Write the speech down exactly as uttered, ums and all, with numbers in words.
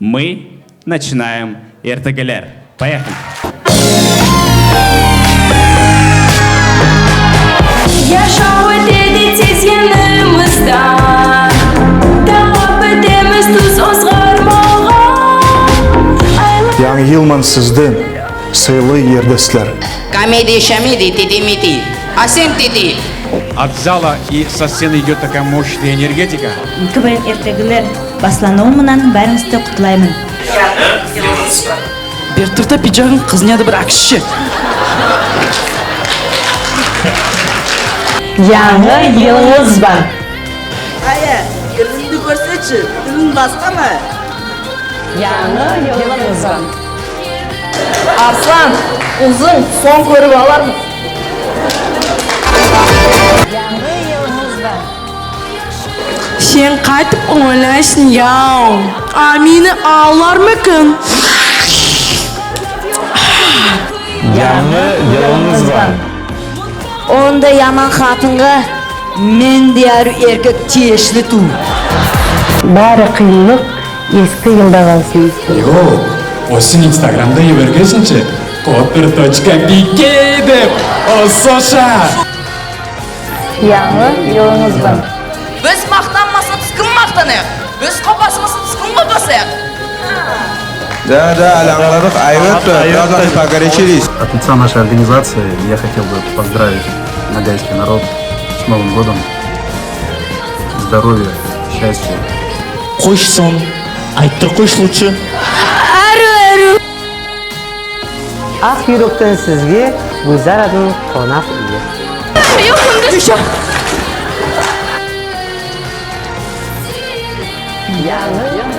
Мы начинаем эртегилер. Поехали. Янъы йыл ман сизди, сыйлы ердеслер. Комедия-шамедия, тиди-миди. А сен тиди. От зала и со сцены идёт такая мощная энергетика. КВН эртегилер басланувы ман баьринъизди кутлайман. Бери турт та пиджагынъ, кыз не аьдемге бир акши. Янъы йылынъыз бан. Аьли, тилинъди коьрсетши, тилинъ баскама? Янъы йылынъыз бан. Арслан, узын, сонъ коьрип алармыз. Янъы йылынъыз бан. Сен кайтип ойлайсынъ, яв? А мени алармы экен? Янъы йылынъыз бан. Ондай яман хатынга мендей аьрув эркек тиесли тувыл. Баьри кыйынлык эски йылда калсын. Йок, о сен инстаграмда йибергенсинъ ше, код бир точка би кей деп, о Соша. Янъы йылынъыз бан. Биз мактанмасак, биз ким мактанаяк? Биз коппасмасак, биз ким коппасаяк? Да, да, аьли анъладык, айып этпе, biraz vakit погорячились. От лица нашей организации я хотел бы поздравить ногайский народ с Новым годом. Здоровья, счастья. Койшы сонъ, айтып тур койшы лучше. Аьруьв, аьруьв. Ак юректен сизге Гульзарадынъ конак уьйи. Янъы йыл